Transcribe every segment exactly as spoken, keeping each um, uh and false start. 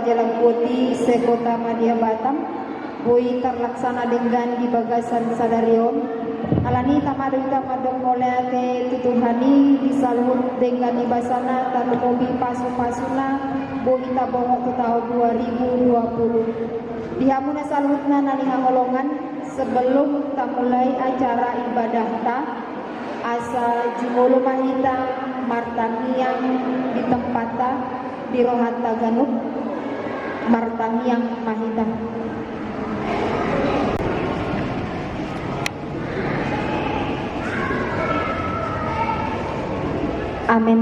Jalang Poti se-Kota Madya Batam, boi tarlaksana denggan di bagasan sadari on. Alani i tama do hita mandok mauliate tu Tuhan i di saluhut denggan ni basana, tarlumobi pasu-pasuna boi tabongot tu taon dua ribu dua puluh. Di hamu na saluhutna na nihaholongan, sebelum tamulai acara ibadahta, asa jumolo ma hita martangiang di tempatta, di rohanta ganup, martangiang ma hita. Amen.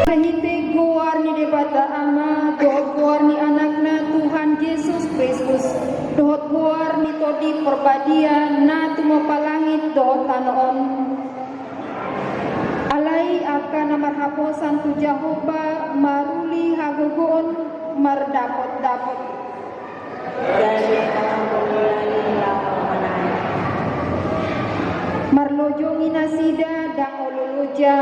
Marhite goar ni Debata Ama, dohot goar ni Anakna Tuhan Jesus Kristus, dohot goar ni Tondi Parbadia na tumompa langit dohot tano on. Alai angka na marhaposan tu Jahowa maruli hagogoon mardapotdapot. Marlojongi nasida ndang olo loja,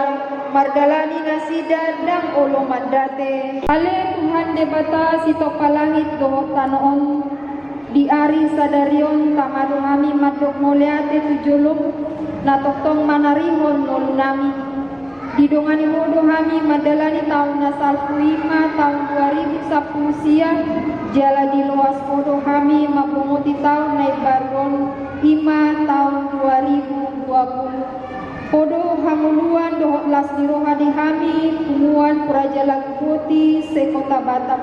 mardalani nasida ndang olo mandate. Ale Tuhan Debata sitompa langit dohot tano on, di ari sadari on tama do hami mandok mauliate tu jolom, na tongtong manarihon ngolunami. Didongani Ho do hami mandalani taon na salpu i ma taon dua ribu sampulu sia, jala diloas Ho do hami mambongoti taon na imbaru on i ma taon dua ribu dua puluh. Ho do hangoluan dohot las ni roha di hami punguan Prajalang Poti se-Kota Batam.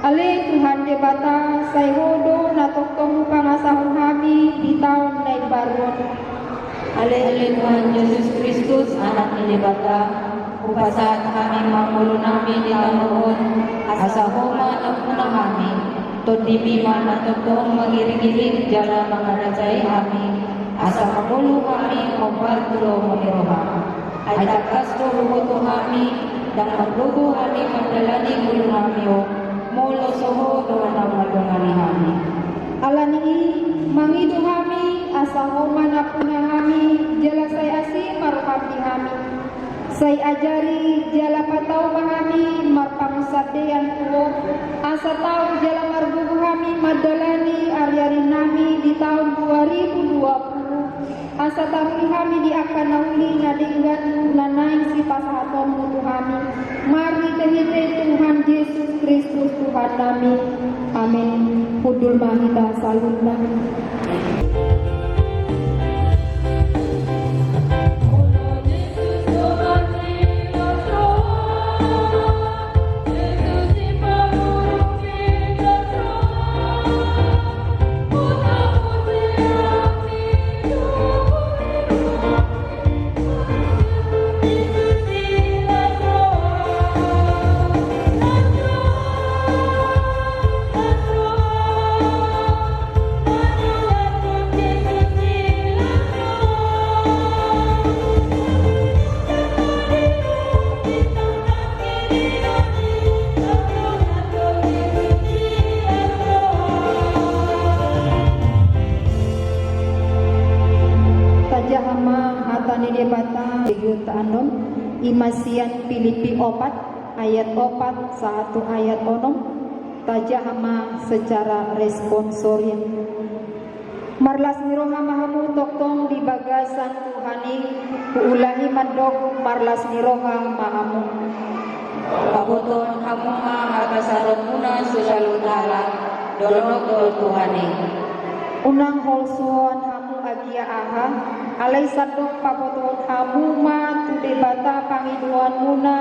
Ale Tuhan Debata, sai Ho do na tongtong hupangasahon hami di taon na imbaru on. Ale Tuhan Jesus Kristus, Anak ni Debata, hupasahat hami ma ngolunami di tano on, asa Ho ma nampuna hami, Tondimi ma na tongtong mangiringiring jala mangarajai hami, asa mangolu hami hombar tu lomo ni roham. Ai tangkas do huboto hami, ndang margogo hami mandalani ngolunami on, molo so Ho do na mandongani hami. Alani i, mangido hami, asa Ho ma nampuna hami, jala sai asi ma roham di hami. Sai ajari jala patau ma hami marpangunsandean tu Ho, asa tau jala margogo hami mandalani ariarinami di taon dua ribu dua puluh. Asa taruli hami di angka na uli na denggan na naeng sipasahatonmu tu hami. Marhitehite Tuhan Jesus Kristus Tuhannami. Amen. Hundul ma hita saluhutna. Debata di huta annon, i ma sian Filipi opat ayat opat sahat tu ayat onom. Tajaha ma secara responsorial. Marlas ni roha ma hamu tongtong di bagasan Tuhan i. Huulahi mandok, marlas ni roha ma hamu. Pabotohon hamu ma hapasahatonmuna tu saluhut halak, dolok do Tuhan i. Unang holsoan hamu agia aha, alai sandok pabotohon hamu ma tu Debata pangidoanmuna,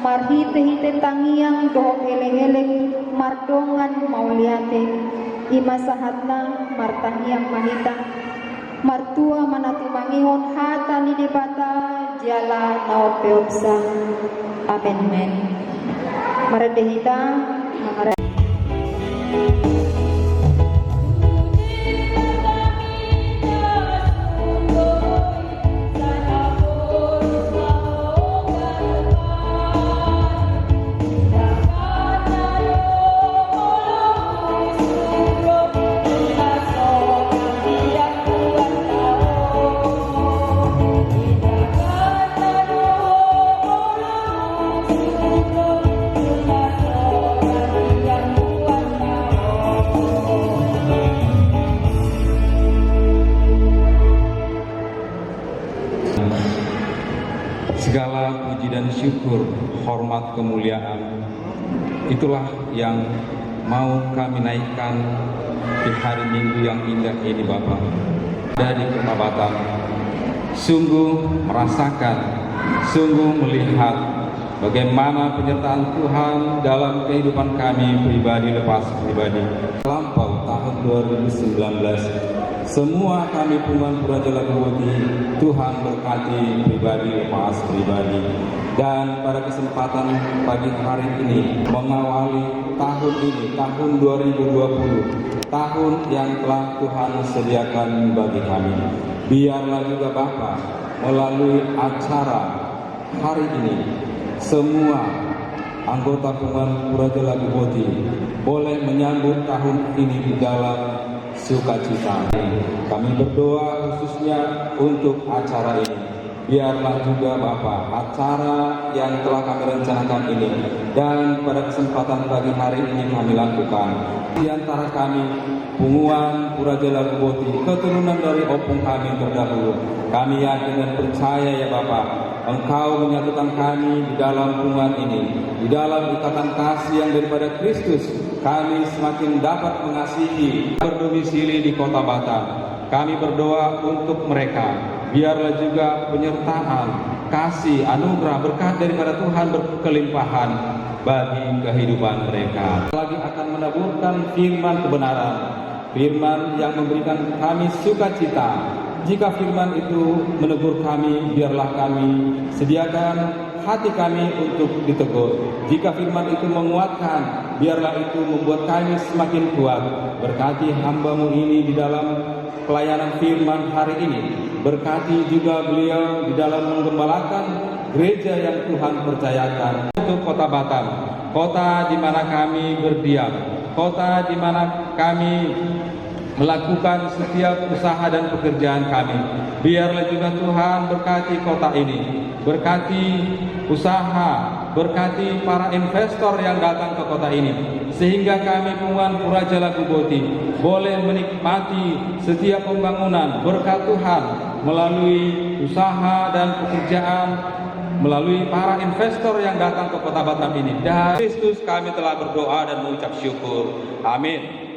marhitehite tangiang dohot elekelek mardongan mauliate. I ma sahatna. Martangiang ma hita. Martua ma na tumangihon hata ni Debata jala na umpeopsa. Amen. Amen. Marende hita, mangara- Segala puji dan syukur, hormat, kemuliaan, itulah yang mau kami naikkan di hari Minggu yang indah ini, Bapa. Ada di Kota Batam, sungguh merasakan, sungguh melihat bagaimana penyertaan Tuhan dalam kehidupan kami pribadi lepas pribadi. Lampau tahun dua ribu sembilan belas, semua kami punguan Purajala Guboti, Tuhan berkati pribadi lepas pribadi. Dan pada kesempatan pagi hari ini, mengawali tahun ini, tahun dua ribu dua puluh, tahun yang telah Tuhan sediakan bagi kami. Biarlah juga Bapa, melalui acara hari ini, semua anggota punguan Purajala Guboti boleh menyambut tahun ini di dalam sukacita. Kami berdoa khususnya untuk acara ini. Biarlah juga Bapa, acara yang telah kami rencanakan ini dan pada kesempatan pagi hari ini kami lakukan. Di antara kami, punguan Purajala Guboti, keturunan dari ompung kami terdahulu. Kami yakin dan percaya, ya Bapa, Engkau menyatukan kami di dalam punguan ini, di dalam ikatan kasih yang daripada Kristus. Kami semakin dapat mengasihi, berdomisili di Kota Batam. Kami berdoa untuk mereka. Biarlah juga penyertaan, kasih, anugerah, berkat daripada Tuhan berkelimpahan bagi kehidupan mereka. Lagi akan menaburkan firman kebenaran, firman yang memberikan kami sukacita. Jika firman itu menegur kami, biarlah kami sediakan hati kami untuk ditegur. Jika firman itu menguatkan, biarlah itu membuat kami semakin kuat. Berkati hamba-Mu ini di dalam pelayanan firman hari ini. Berkati juga beliau di dalam menggembalakan gereja yang Tuhan percayakan. Untuk Kota Batam, kota di mana kami berdiam, kota di mana kami melakukan setiap usaha dan pekerjaan kami. Biarlah juga Tuhan berkati kota ini, berkati usaha, berkati para investor yang datang ke kota ini, sehingga kami punguan Purajala Guboti boleh menikmati setiap pembangunan berkat Tuhan melalui usaha dan pekerjaan, melalui para investor yang datang ke Kota Batam ini. Dan Kristus kami telah berdoa dan mengucap syukur. Amin.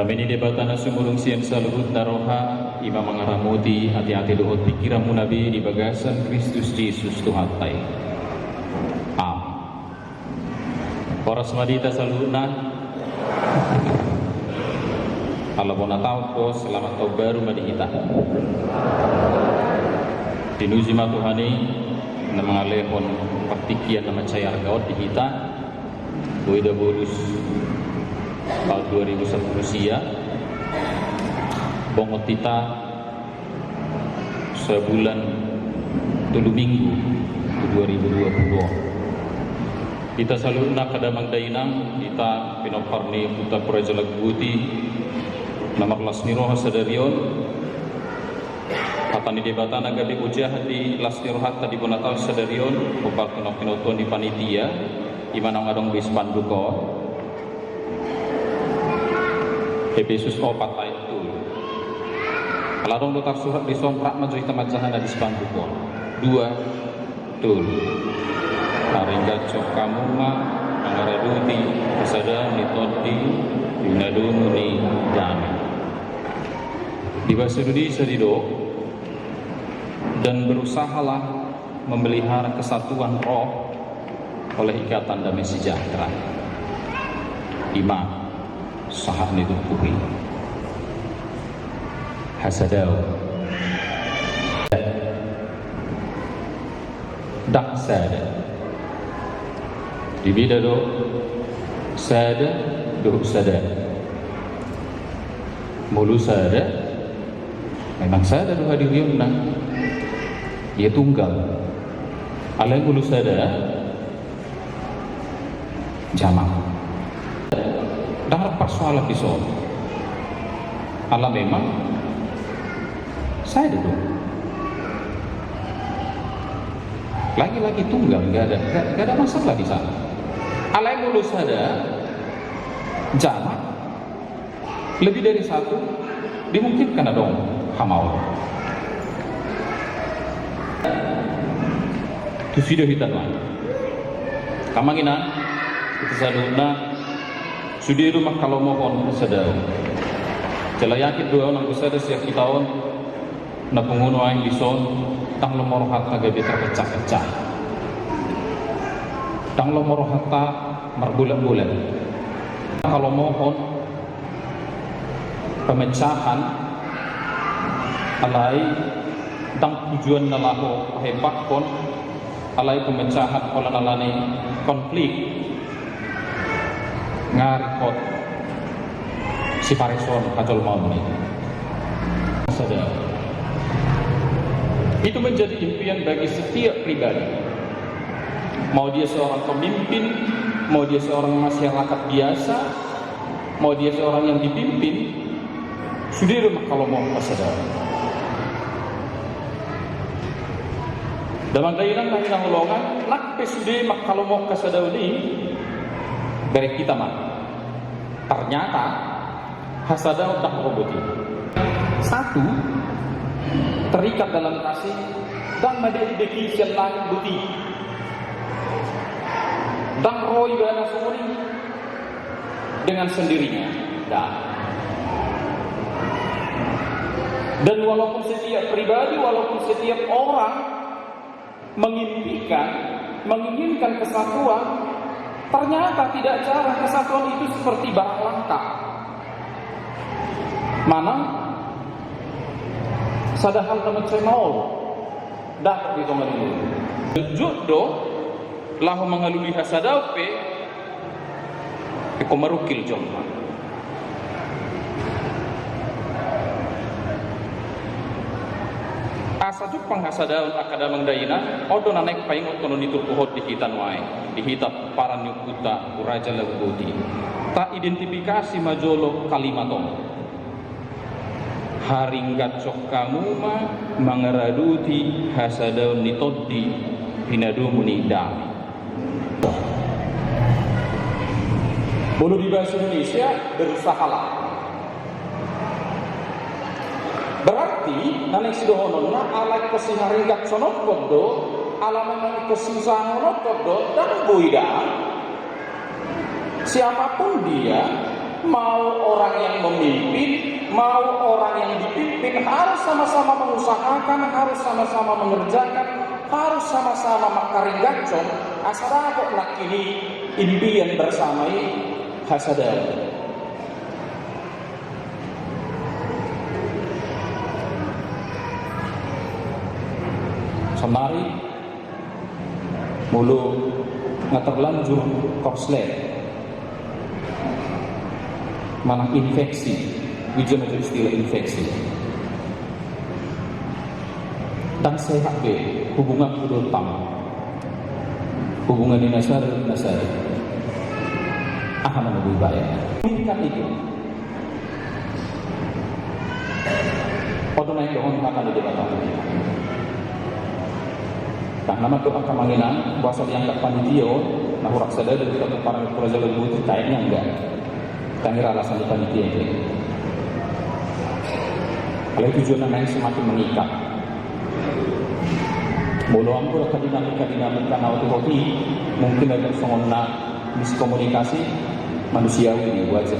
Dame ni Debata na sumurung sian saluhut na roha, i ma mangaramoti ateate dohot pingkiranmuna be di bagasan Kristus Jesus Tuhanta i. Amen. Horas ma di hita saluhutna. Ala bona taon do, selamat tahun baru ma di hita. Pinuji ma Tuhan i na mangalehon partingkian na mansai arga on di hita. Boi do bolus tahun dua ribu sapuluh sia, bongot hita sabulan tolu minggu tu dua ribu dua puluh on. Hita saluhutna angka damang dainang, hita pinompar ni Ompunta Raja Lagu Boti na marlas ni roha sadari on. Hata ni Debata na gabe ojahan di las ni rohanta di bona taon sadari on, hombar tu naung pinotohon ni panitia, i ma naung adong di spanduk on. Epesus opat ayat tolu. Ala adong do tarsurat dison, rap ma jo hita manjahana di spanduk on. Dua, tolu. Haringgat jong hamu ma mangaradoti hasadaon ni Tondi, pinadomu ni dame. Di bahasa Indonesia didok, dan berusahalah memelihara kesatuan roh oleh ikatan damai sejahtera. I ma sahat ni turpuk i. Hasadaon. Ndang sada. Dibeda do sada dohot sada. Molo sada, memang sada do hadirionna. Dia tunggal. Alai molo sada, jamak. Ndang adong persoalan dison. Ala memang sada do. Lagi-lagi tunggal, nggak ada, nggak, nggak ada masalah di sana. Alai molo sada, jamak, lebih dari satu, dimungkinkan adong hamaol. Tusi do hita nuaeng. Amang inang, hita saluhutna, sude do manghalomohon hasadaon. Jala yakin do ahu, anggo sada sian hita on na pungu nuaeng dison, ndang lomo rohanta gabe terpecah-pecah. Ndang lomo rohanta marbolat-bolat. Halomohon pemecahan, alai ndang tujuanna laho pahepakkon, alai pemecahan holan alani konflik. Nga ringkot sipareson hajolmaon ni sada. Itu menjadi impian bagi setiap pribadi. Mau dia seorang pemimpin, mau dia seorang masyarakat biasa, mau dia seorang yang dipimpin, sude do manghalomohon hasadaon. Damang dainang na hinaholongan, nang pe sude manghalomohon hasadaon i, bereng hita ma. Ternyata hasadaon ndang ro boti. Satu, terikat dalam kasih, ndang madekdeki sian langit boti. Ndang ro ibana songon i dengan sendirinya. Ndang. Dan walaupun setiap pribadi, walaupun setiap orang mengimpikan, menginginkan kesatuan, ternyata tidak jarang kesatuan itu seperti barang langka. Manang sada hal na mansai maol dapot di tonga ni ngolu. Jotjot do laho mangalului hasadaon pe, ingkon marungkil jolma. Asa jumpang hasadaon angka damang dainang, on do na naeng paingothon ni turpuk on di hita nuaeng, di hita pomparan ni Ompunta Raja Lagu Boti. Taidentifikasi ma jolo kalimat on. Haringgat jong hamu ma mangaradoti hasadaon ni Tondi, pinadomu ni dame. Molo di bahasa Indonesia, berusahalah. Berarti na naeng sidohononna, ala ingkon siharinggathononhon do, ala memang ingkon siusahahonon do, ndang boi da. Siapapun dia, Mau orang yang memimpin, mau orang yang dipimpin, harus sama-sama mengusahakan, harus sama-sama mengerjakan, harus sama-sama mangkaringgashon, asa dapot nangkin i impian bersama i hasadaon. Saonari, molo nga terlanjur korslet, manang infeksi, ujung-ujung istilah infeksi. Ndang sehat be hubunganku dohot hamu. Hubungan ni na sada dohot na sada. Aha ma na boi baen? Tingkat itu. Oto na i dohon hata ni Debata. Ndang na mandok angka amang inang, boasa diangkat panitia on, na hurang sada do, kita tu parang kura jalan buti, kayaknya enggak. Ndang hira alasan ni panitia i. Alai tujuanna naeng semakin mengikat. Molo anggo angka dinamika-dinamika na otik-otik, mungkin agak songon na miskomunikasi, manusiawi do i, wajar.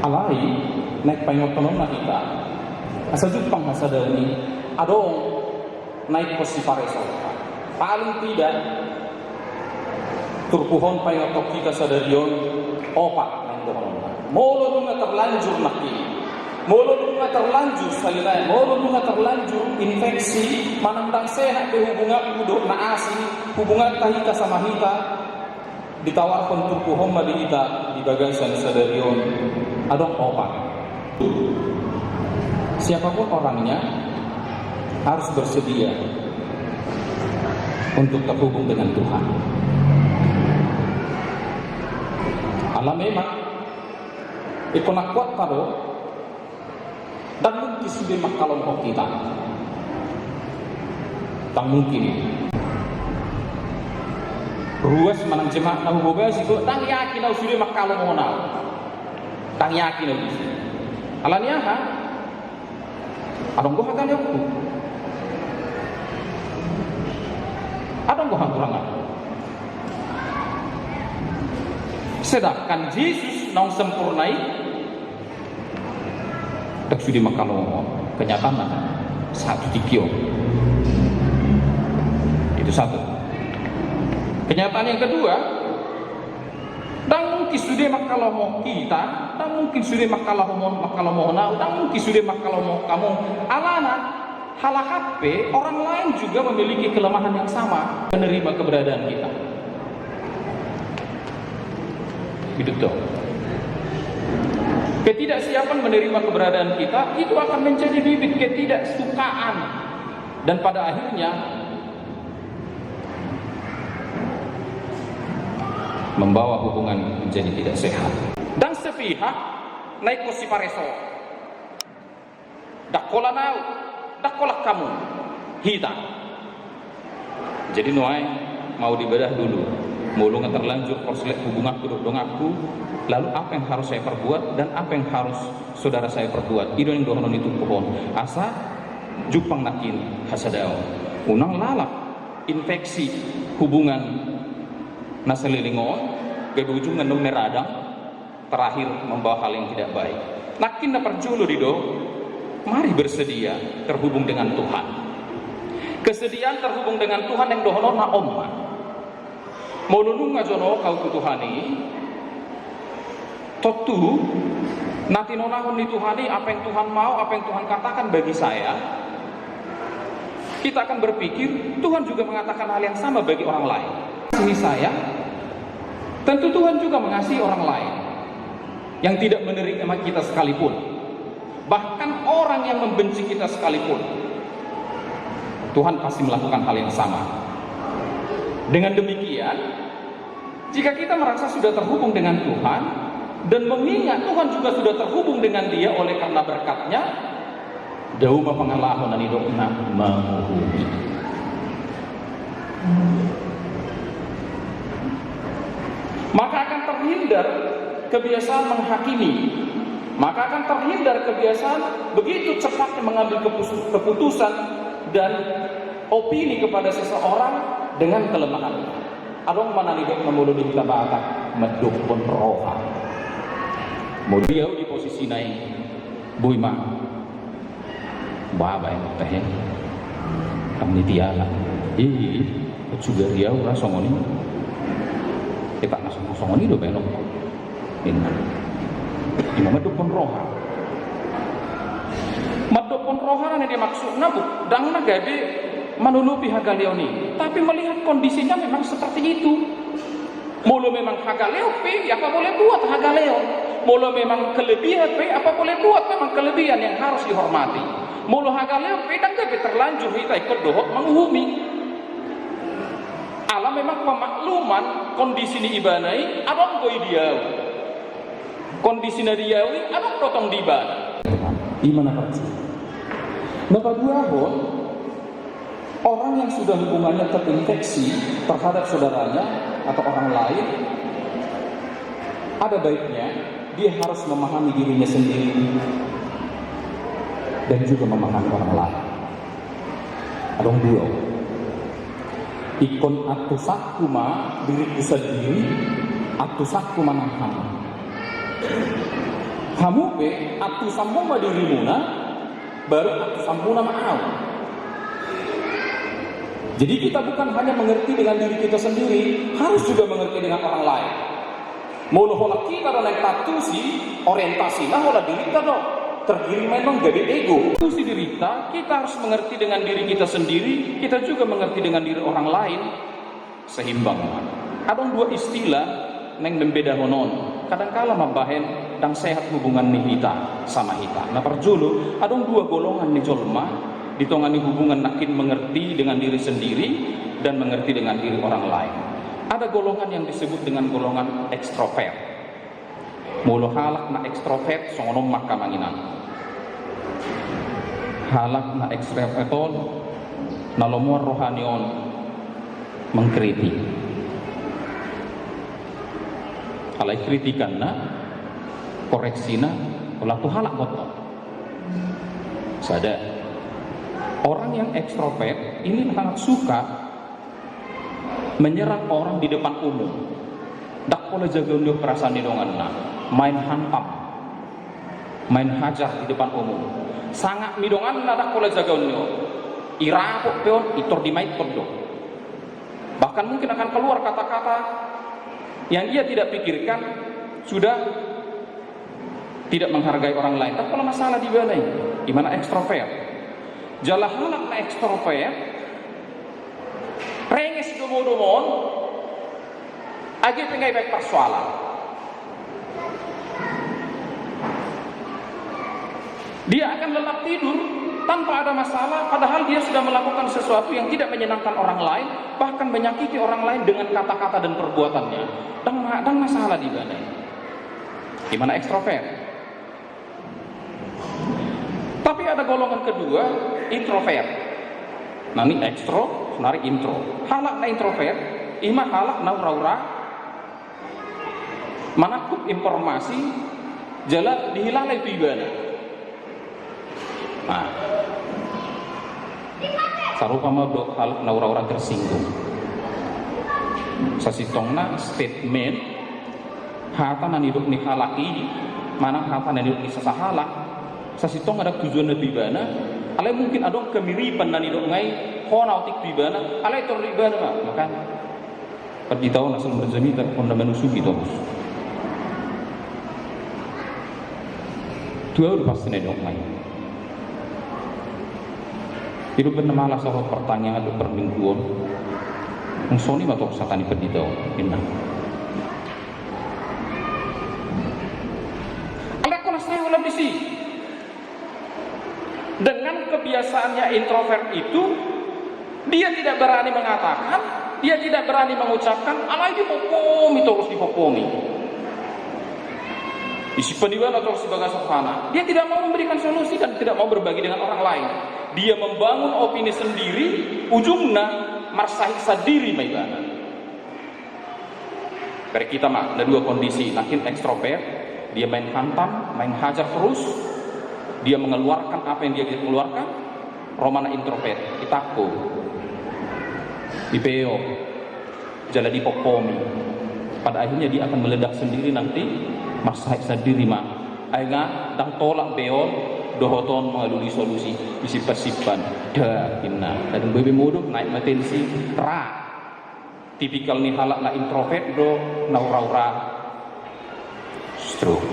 Alai, naeng paingothononna hita, asa jumpang hasadaon i, adong na ingkon sipareso. Paling tidak, turpuk on paingothon hita sadari on, opat naeng dohononna. Molo nunga terlanjur nangkin i, molo nunga terlanjur sahali nai, molo nunga terlanjur infeksi, manang ndang sehat be hubunganku dohot na asing, hubunganta hita sama hita, ditawarhon turpuk on ma di hita di bagasan sadari on, adong opat. Siapapun orangnya harus bersedia untuk terhubung dengan Tuhan. Ala memang ingkon na kuat do, ndang mungkin sude mangkalomohon hita. Ndang mungkin. Ruas manang jemaat na hubobasi do, ndang yakin au sude mangkalomohon au. Ndang yakin au disi. Ala ni aha? Adong do hagaleonku. Adong do hakuranganku. Sedangkan Jesus naung sempurna i, ndang sude mangkalomohon. Kenyataanna satu tingki on. Itu satu. Kenyataan yang kedua, ndang mungkin sude mangkalomohon hita, ndang mungkin sude mangkalomohon, mangkalomohon au, ndang mungkin sude mangkalomohon hamu. Alana, halak pe, orang lain juga memiliki kelemahan yang sama menerima keberadaan kita. Gitu toh. Ketidaksiapan menerima keberadaan kita itu akan menjadi bibit ketidaksukaan, dan pada akhirnya membawa hubungan menjadi tidak sehat. Ndang sepihak, na ingkon sipareso. Ndang holan au, ndang holan hamu, hita. Jadi nuaeng mau dibedah dulu. Molo nga terlanjur korslet hubunganku dohot donganku, lalu apa yang harus saya perbuat dan apa yang harus saudara saya perbuat? I do naeng dohonon ni turpuk on. Asa jumpang nangkin hasadaon. Unang lalap infeksi hubungan na saleleng on, gabe ujungna nunga radang, terakhir membawa hal yang tidak baik. Nangkin na parjolo didok, mari bersedia terhubung dengan Tuhan. Kesediaan terhubung dengan Tuhan naeng dohononna on ma. Molo nunga jonok au tu Tuhan i, tontu na tinonahon ni Tuhan i, apa yang Tuhan mau, apa yang Tuhan katakan bagi saya, kita akan berpikir, Tuhan juga mengatakan hal yang sama bagi orang lain. Mengasihi saya, tentu Tuhan juga mengasihi orang lain yang tidak menerima kita sekalipun. Bahkan orang yang membenci kita sekalipun, Tuhan pasti melakukan hal yang sama. Dengan demikian, jika kita merasa sudah terhubung dengan Tuhan dan mengingat Tuhan juga sudah terhubung dengan dia oleh karena berkat-Nya, dao ma pangalaho na nidokna manguhumi. Maka akan terhindar kebiasaan menghakimi. Maka akan terhindar kebiasaan begitu cepatnya mengambil kepus-, keputusan dan opini kepada seseorang dengan kelemahan. Adong ma na nidok na molo di hita Batak, mandokkon roha. Molo di au di posisi na i, boi ma. Ba, baen tehe. Tang ni tiala. Ih, sugari au ra songon i. Etak na songon i do baen. Ninna. Ima mandophon roha. Mandophon roha na dia maksudna, bu, ndang na gabe manolopi hagaleon i. Tapi melihat kondisinya memang seperti itu. Molo memang hagaleon pe, ya apa boleh buat hagaleon. Molo memang kelebihan pe, apa boleh buat memang kelebihan yang harus dihormati. Molo hagaleon pe, ndang gabe terlanjur hita ingkon dohot manguhumi. Ala memang pemakluman kondisi ni ibana i, adong do i di au. Kondisi na di au i, adong do tong di ibana. Ima na parjolo. Na paduahon, orang yang sudah hubungannya terinfeksi terhadap saudaranya atau orang lain, ada baiknya dia harus memahami dirinya sendiri dan juga memahami orang lain. Adong dua. Ingkon antusanku ma diriku sandiri, antusanku ma nang hamu. Hamu pe antusanmu ma dirimuna, baru antusanmuna ma au. Jadi kita bukan hanya mengerti dengan diri kita sendiri, harus juga mengerti dengan orang lain. Molo holan hita do naeng taantusi, orientasina holan dirinta do. Tergiring memang gabe ego. Taantusi dirinta, kita harus mengerti dengan diri kita sendiri, kita juga mengerti dengan diri orang lain. Seimbang ma. Adong dua istilah naeng membedahon on. Kadangkala mambahen ndang sehat hubungan ni hita sama hita. Na parjolo, adong dua golongan ni jolma di tonga ni hubungan nangkin mengerti dengan diri sendiri dan mengerti dengan diri orang lain. Ada golongan yang disebut dengan golongan ekstrovert. Molo halak na ekstrovert, songon on ma angka amang inang. Halak na ekstrovert on, na lomoan rohana on mengkritik. Alai kritikanna, koreksina, holan tu halak bottong. Sada. Orang yang ekstrovert ini sangat suka menyerang orang di depan umum. Ndang pola jagaon ni on perasaan ni donganna, main hantam, main hajar di depan umum. Sangap ni donganna ndang pola jagaon ni on. Irapot pe on, itor dimaiton do. Bahkan mungkin akan keluar kata-kata yang ia tidak pikirkan, sudah tidak menghargai orang lain. Ndang pola masalah di ibana i. Ima na ekstrovert. Jala halak na ekstrovert, renges domu-domu on, age pe nga dibaen persoalan. Dia akan lelap tidur tanpa ada masalah, padahal dia sudah melakukan sesuatu yang tidak menyenangkan orang lain, bahkan menyakiti orang lain dengan kata-kata dan perbuatannya. Ndang ma-, ndang masalah di ibana i. Ima na ekstrovert. Tapi ada golongan kedua, introvert. Nah, ini ekstro, saonari intro. Halak na introvert, ima halak na ura-ura manangkup informasi jala dihilala i tu ibana. Nah, sarupa ma dohot halak na ura-ura tersinggung. Sasintongna statement, hata na nidok ni halak i, manang hata na nidok ni sasahalak, sasintongna ndang tujuanna tu ibana, alai mungkin adong kemiripan na nidok nga i, hona otik tu ibana, alai tor di ibana ma, makana. Pandita on asal marjamita, hona manusuki torus. Tu au do pasti na nidok nga i. Ido bena malas sahat partangiangan dohot parmingguon. Nang songon i ma torus hata ni pandita on, ninna. Alai holan sae holan disi. Dengan kebiasaannya introvert itu, dia tidak berani mengatakan, dia tidak berani mengucapkan, alai dipoppomi torus, dipoppomi. Disimpan ibana torus di bagasan rohana. Dia tidak mau memberikan solusi dan tidak mau berbagi dengan orang lain. Dia membangun opini sendiri, ujungna marsahit sandiri ma ibana. Berarti hita ma, na dua kondisi, nangkin ekstrovert, dia main hantam, main hajar terus, dia mengeluarkan apa yang dia bisa keluarkan, ro ma na introvert, ditangko, dipeop, jala dipoppomi. Pada akhirnya dia akan meledak sendiri nanti, marsahit sandiri ma. Ai nga ndang tolap be on dohot on mangalului solusi, disimpan-simpan. Nda, inna. Dung boi be modom, naek ma tensi, ra. Tipikal ni halak na introvert do na ura-ura stroke.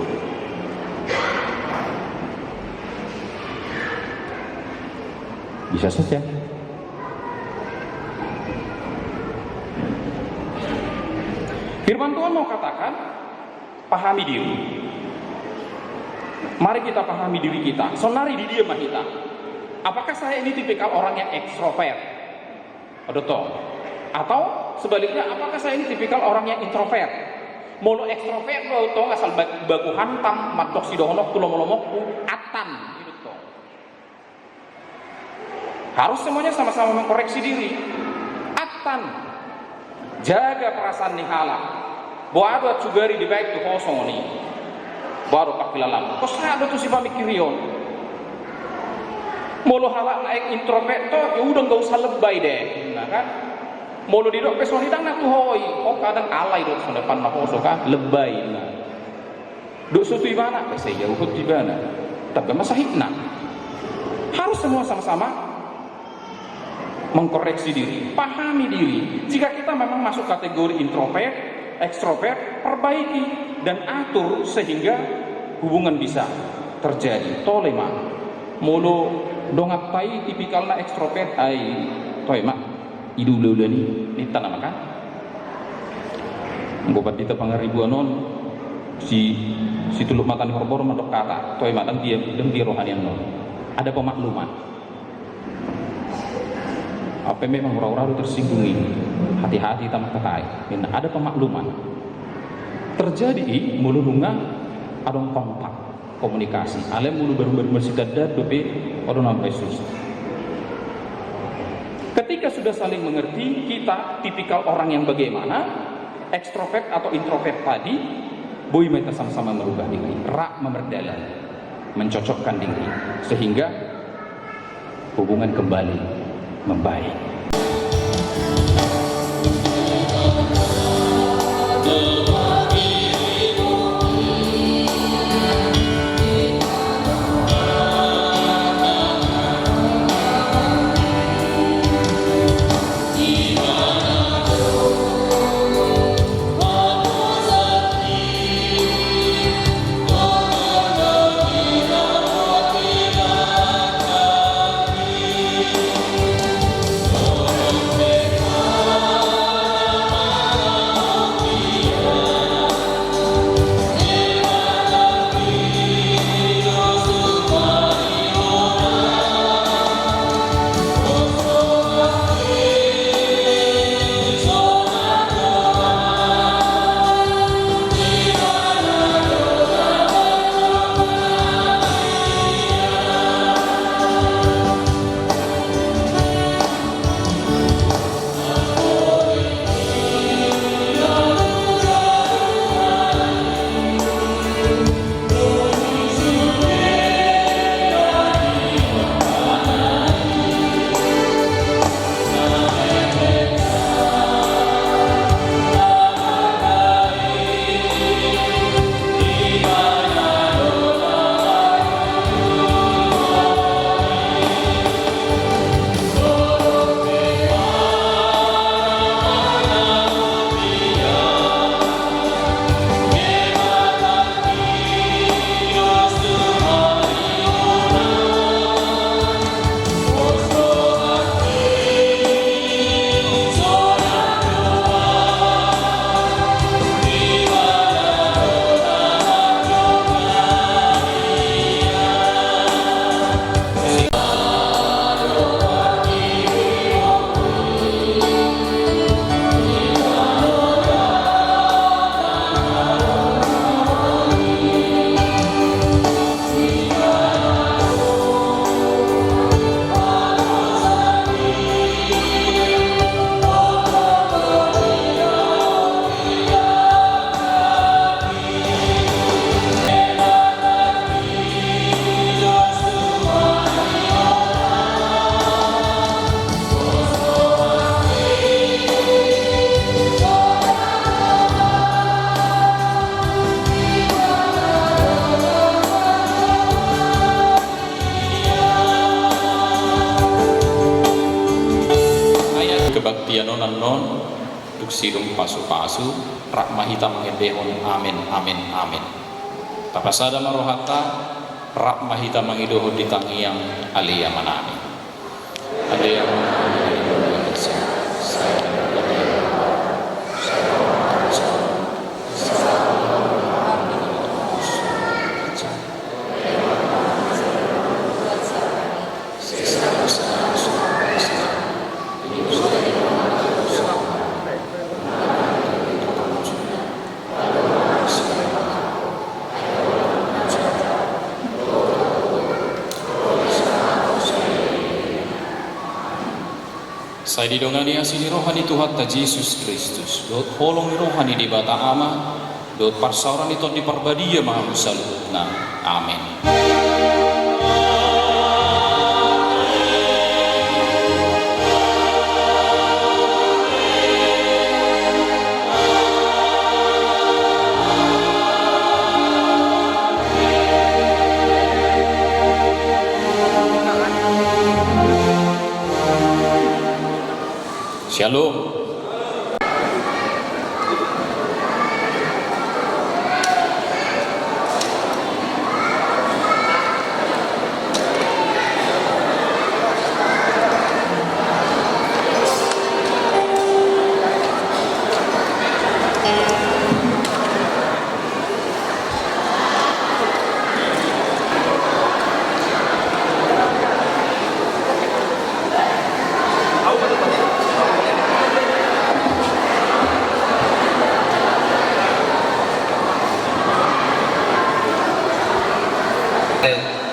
Bisa saja. Firman Tuhan mau katakan, pahami diri. Mari kita pahami diri kita. Saonari di dia ma hita. Apakah saya ini tipikal orang yang ekstrovert? Odo tong. Atau sebaliknya, apakah saya ini tipikal orang yang introvert? Molo ekstrovert do tong, asal ba-, baku hantam, mandok sidohononku, lomo-lomoku, attan. Gitu tong. Harus semuanya sama-sama mengkoreksi diri. Attan. Jaga perasaan ni halak. Boha do ahu sugari dibaen tu ho songon i. Boha do pangkilalaanmu. Hosa do tusi pamikirion. Molo halak na introvert do, ya udah, nggak usah lebay deh. Nah kan? Molo didok pe songon i, ndang na tu ho i. Ho kadang alai do songon i, panna hoso kan? Lebay. Nah. Dok so tu ibana, eh, sai jauhon tu ibana. Tapi masahitna. Harus semua sama-sama mengkoreksi diri, pahami diri. Jika kita memang masuk kategori introvert, ekstrovert, perbaiki dan atur sehingga hubungan bisa terjadi. Tole ma. Molo dongan ta i tipikalna ekstrovert, ai, toe ma. I do ula-ula ni, ninta nama kan? Anggo pandita Pangaribuan on, si, si tuluk mata ni horbo-horbo mandok hata, toe ma, ndang dia, ndang dia roha ni annon. Ada pemakluman. Apa memang ura-ura do tersinggung i. Hati-hati hita mangkatai. Ninna, ada pemakluman. Terjadi i molo nunga adong kontak. Komunikasi. Alai molo baru-baru masih tanda dope, odo nama Yesus. Ketika sudah saling mengerti, kita tipikal orang yang bagaimana, ekstrovert atau introvert tadi, boi ma hita sama-sama merubah diri, ra ma mardalan, mencocokkan diri, sehingga hubungan kembali membaik. Baktian on annon dung sidung pasupasu, rap ma hita mangendehon amen, amen, amen. Tapasada ma rohanta, rap ma hita mangidohon di tangiang Ale Amanami. Ale Amanami. Sai didongani asi ni roha ni Tuhanta Jesus Kristus, dohot holong ni roha ni Debata Ama, dohot parsaoran ni Tondi Parbadia ma hamu saluhutna. Amen. Shalom.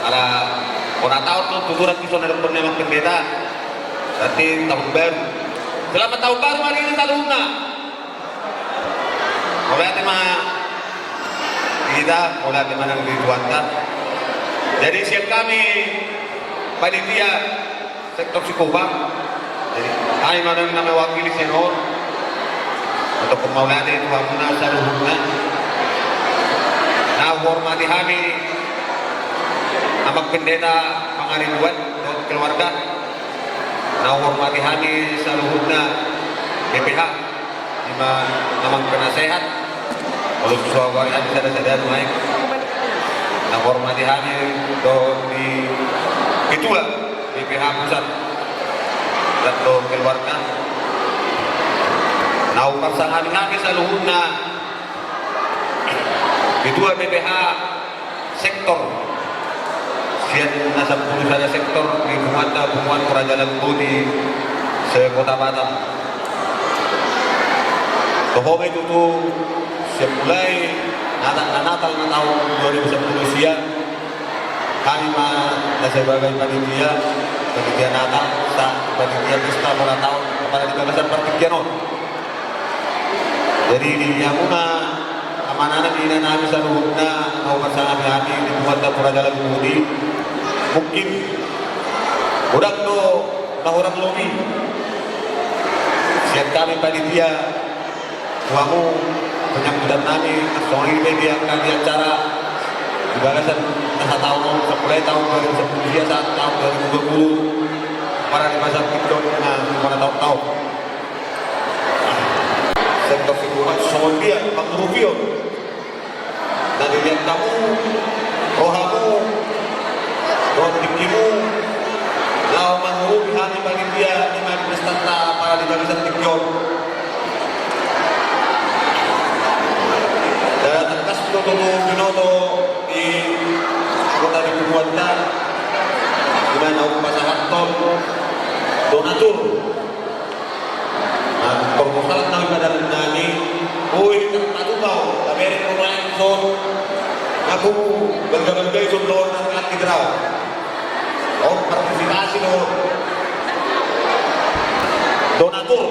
Ala bona taon do tutu rap dison na dokkon ni amang pendeta. Berarti tahun baru. Selamat tahun baru ma di hita saluhutna. Mauliate ma di hita, mauliate ma nang di Tuhanta. Jadi sian hami panitia sektor Sikopa, jadi hami ma nang na mewakili sian on. Untuk mauliate tu hamuna saluhutna. Na huhormati hami amang pendeta pangaribuan dohot keluarga. Na huhormati hami saluhutna B P H, ima amang penasehat, molo so hualusi hami sada-sada nuaeng. Na huhormati hami dohot di ketua B P H pusat, dan dohot keluarga. Na huparsangap hami saluhutna ketua B P H sektor sian na sampulu sada sektor di punguanta, punguan Toraja Laguboti se-Kota Batam. Toho ma i tutu sian mulai Natal, na Natal na taon dua ribu sampulu sia, hami ma na sebagai panitia, panitia Natal, sa panitia pesta bona taon, apala di bagasan partingkian on. Jadi di hamuna amanami, inanami saluhutna na huparsangap hami di punguanta Toraja Laguboti, mungkin godang do na hurang lobi sian hami panitia tu hamu penyambutan nami, songon i pe di angka di acara di bagasan na sataon on, mulai taon dua ribu sampulu sia sahat taon dua ribu dua pulu, apala di bagasan tingki on na bona taon-taon. Sektor Sikopa songon dia pangurupion na dilehon hamu rohamu dohot tingkimu laho mangurupi hami panitia, ima di pestanta apala di bagasan tingki on. Jala tangkas do tutu binoto di anggota di punguanta, ima na hupasahathon donatur. Nah, proposal na hupasahat nami, oi, tarpatupa, tabereng roha i son, aku balga-balga i son dohot na terlatih rau. On partisipasi do donatur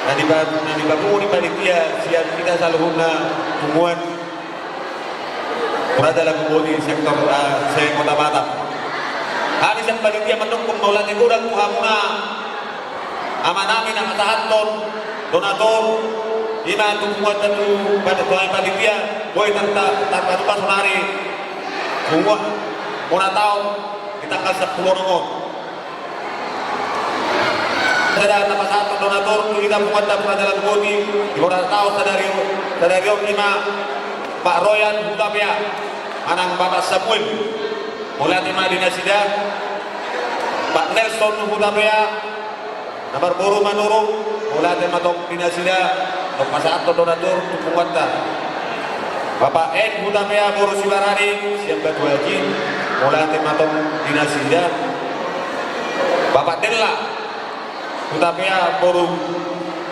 na dipa-, na dipapungu ni panitia sian hita saluhutna punguan Toraja Laguboti sektor, eh, se-Kota Batam. Hami sian panitia mandok mauliate godang tu hamuna amanami na pasahathon donatur, ima tu punguanta, tu panitia, boi tarta-, tarpatupa sonari punguan bona taon di tanggal sampulu onom on. Sada na pasahathon donatur tu hita punguanta Punguanta Laguboti, di bona taon sadari on, sadari on ima Pak Royan Hutapea manang Bapak Samuel. Mauliate ma di nasida. Pak Nelson Hutapea na marboru Manurung, mauliate ma tong di nasida. Tong pasahathon donatur tu punguanta. Bapak N Hutapea boru Sibarani sian Batu Aji, mauliate ma tong di nasida. Bapak Della Hutapea boru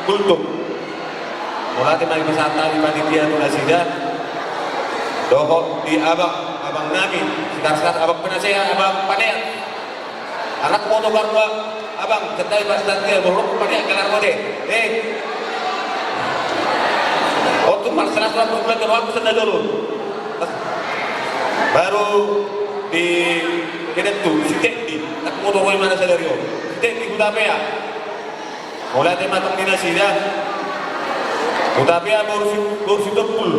Gultom, mauliate ma dipasahat hami panitia tu nasida. Dohot di abang, abang nami, sitar-sitar abang penasehat, abang Paneat. Anak moto karua abang, setai pas nanti baru pakai kelar mode. Eh. Untuk masalah surat perbulan doang aku sudah dulu. Baru di kena tu si Tekdi, anak moto kau mana sadari on. Si Tekdi Hutapea. Mauliate ma tong di nasida. Hutapea boru si, boru Sitompul,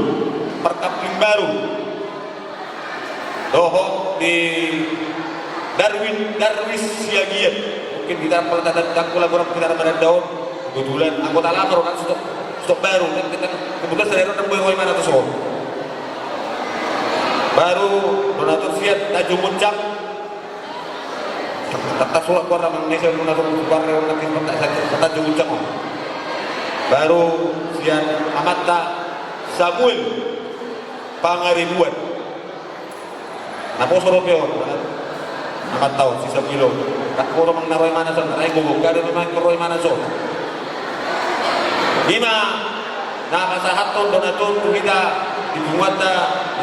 markapling baru. Dohot di Darwin, Darwis Siagian. Mungkin kita pernah tanda tangkul lagu orang kita mana daun. Kebetulan anggota lama orang sudah, sudah baru kan kita kebetulan sadari on nang boy mana tu so. Baru donatur sian Tanjung Muncang. Tata sulak kuarna mang nesa donatur kuarna orang nanti Tanjung Muncang on. Baru sian amanta Samuel Pangaribuan. Naposo dope on, anak taon si Samuel on. Dak koro mang na ro imana son, rai gogo gare memang ro imana son. Ima na pasahathon donatur tu hita di punguanta,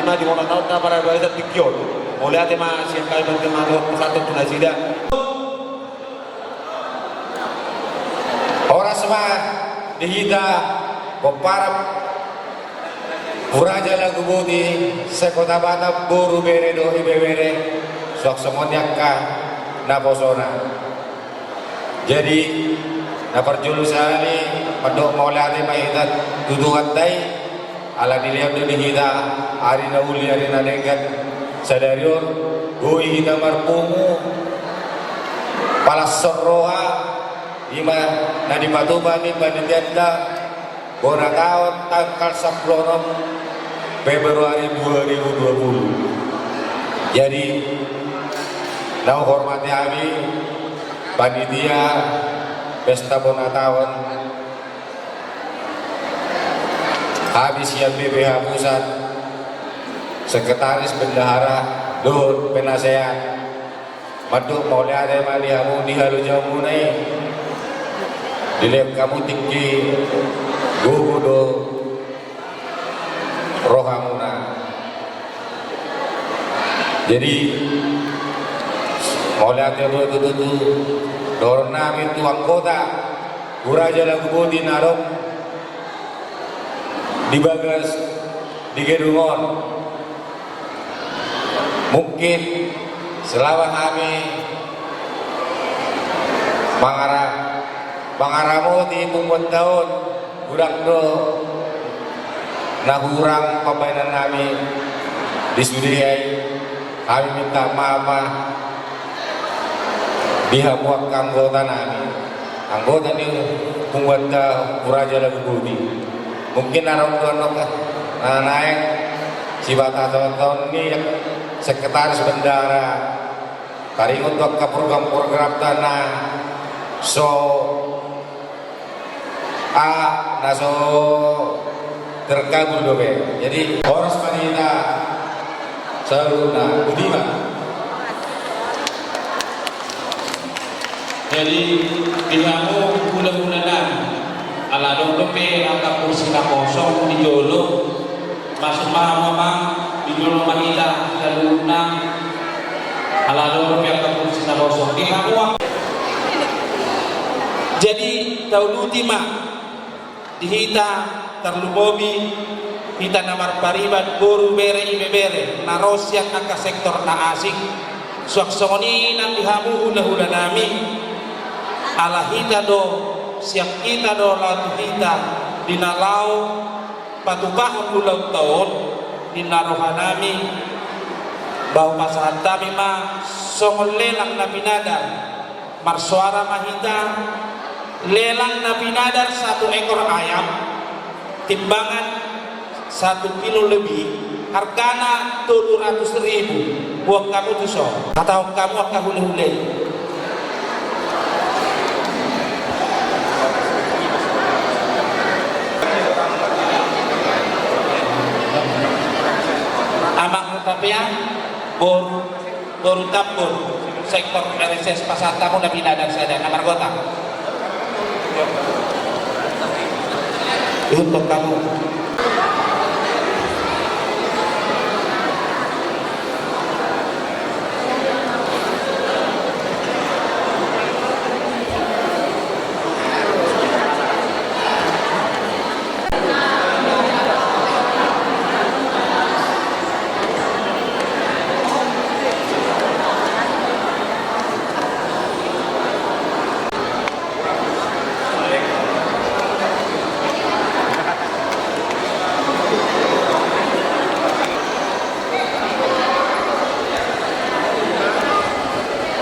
ima di bona taonta pada barisan tingki on. Mauliate ma sian hami panitia ma dohot pasahathon tu nasida. Horas ma di hita pomparan Huraja Laguboti sekota Batam, boru, bere dohot ibebere, suang songon i angka naposona. Jadi na parjolo sahali mandok mauliate ma hita tu Tuhanta i. Ala dilehon do di hita ari na uli ari na denggan sadari on, boi hita marpungu palas ni roha, ima na dipatupa ni panitianta bona taon tanggal sampulu onom Februari dua ribu dua puluh. Jadi na huhormati hami panitia pesta bona taon, hami sian B P H pusat, sekretaris, bendahara dohot penasehat, mandok mauliate ma di hamu di halojaonmuna i. Dilehon hamu tingki gogo do rohamuna. Jadi mauliate do tutu tu dohonon nami tu anggota Huraja Laguboti na adong di bagas di gedung on. Mungkin selama hami mangara, mangaramoti punguanta on, godang do na hurang pambahenan nami di sude i, hami minta maaf ma di hamu angka anggota nami, anggota ni punguanta Huraja Laguboti. Mungkin adong do na naeng sibatason ni sekretaris bendahara taringot tu angka program-programta na so a na so terkabul dope. Jadi horas ma di hita saluhutna. Boti ma. Jadi di hamu hulahula nami, ala adong dope angka kursi na kosong di jolo, masuk ma hamu amang, di jolo ma hita saluhutna. Ala adong dope angka kursi na kosong di hamu. Jadi tauduti ma di hita, tarlumobi hita na marpariban boru, bere, ibebere na ro sian angka sektor na asing. Suang songon i nang di hamu hulahula nami, ala hita do, sian hita do laho tu hita di na laho patupahon ulaonta on, ninna roha nami, ba hupasahat hami ma songon lelang na pinadar. Marsoara ma hita, Lelang na pinadar satu ekor ayam, timbangan satu kilo lebih, hargana tolu ratus ribu. Buat kamu tuso, kata kamu angka hule-hule. Amang Hutapian, boru Boru Tambun, sektor R S S Pasar Tamu na pinadar sada na margota. Untuk kamu.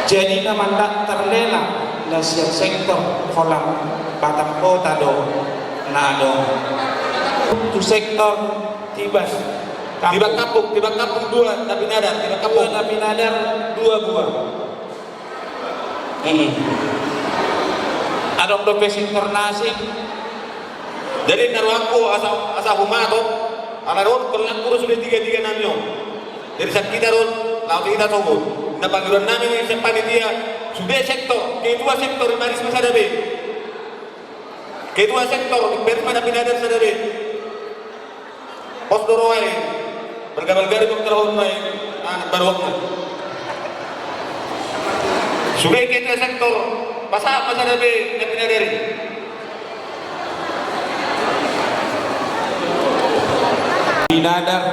Jadi na mandaftar lelang na sian sektor Holan Batam Kota do na adong. Tu sektor Tibas Kampung. Tibas Kampung, Tibas Kampung dua na pinadar, Tibas Kampung. Dua na pinadar, dua buah. Hmm. Adong dope sektor na asing. Jadi na rohangku asa, asa humato, ala ro, tolangku ro sude tiga-tiga nami on. Jadi sian hita do, laho tu hita sogot. Na pangidoan nami sian panitia, sude sektor, ketua sektor, imanis ma sada be. Ketua sektor, imanis ma na pinadar sada be. Pos do roha i, balga-balga do i, pos do roha i, ah, baru waktu. Sude ketua sektor, pasahat ma sada be na pinadar i. Pinadar,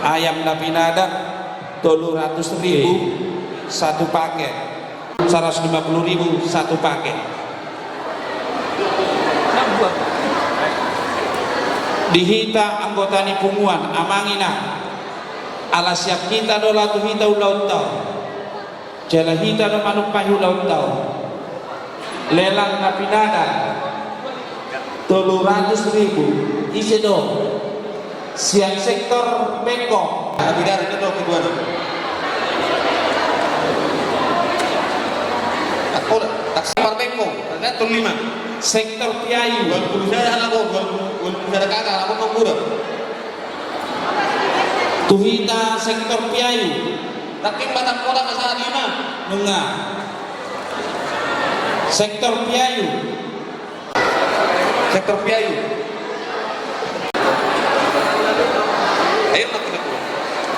ayam na pinadar, tolu ratus ribu satu paket. Saratus lima puluh ribu satu paket. Di hita anggota ni punguan, amang inang, ala sian hita do laho tu hita ulaonta on. Jala hita do manumpahi ulaonta on. Lelang na pinadar tolu ratus ribu, ise do? Sian sektor Bengkong. Tapi dari itu tuh keduanya. Aku taksi par Bengkong, ternyata tuh lima. Sektor Piayu. Dua puluh saya anak gua, dua puluh saya kakak, aku mau kurang. Tu hita sektor Piayu. Tapi Batam Kota masa lima. Nunga. Sektor Piayu. Sektor Piayu. Ayo, nanti ke dua.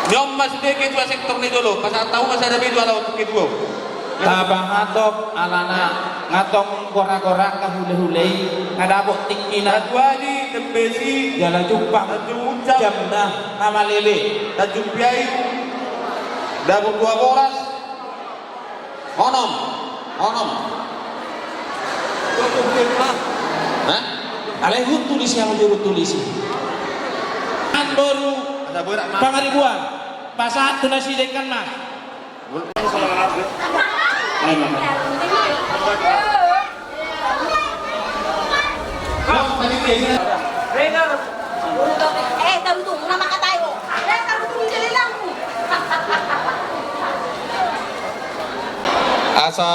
Nyom mas de ketua sektor ni dolo, pasal tahu mas ada beda ala untuk ketua. Tabahatop alana ngatong gora-gora ka hule-hule i, nga dapot tingkina. Datuadi, Tembesi, jala jumpang. Tanjung Uncang. Jamna na malele. Tanjung Piayu. Dapot dua boras. Onom, onom. Hah? Alai hut tulis yang juru tulis. An boru. Pangaribuan. Pasahat tu nasida ikan mas. Asa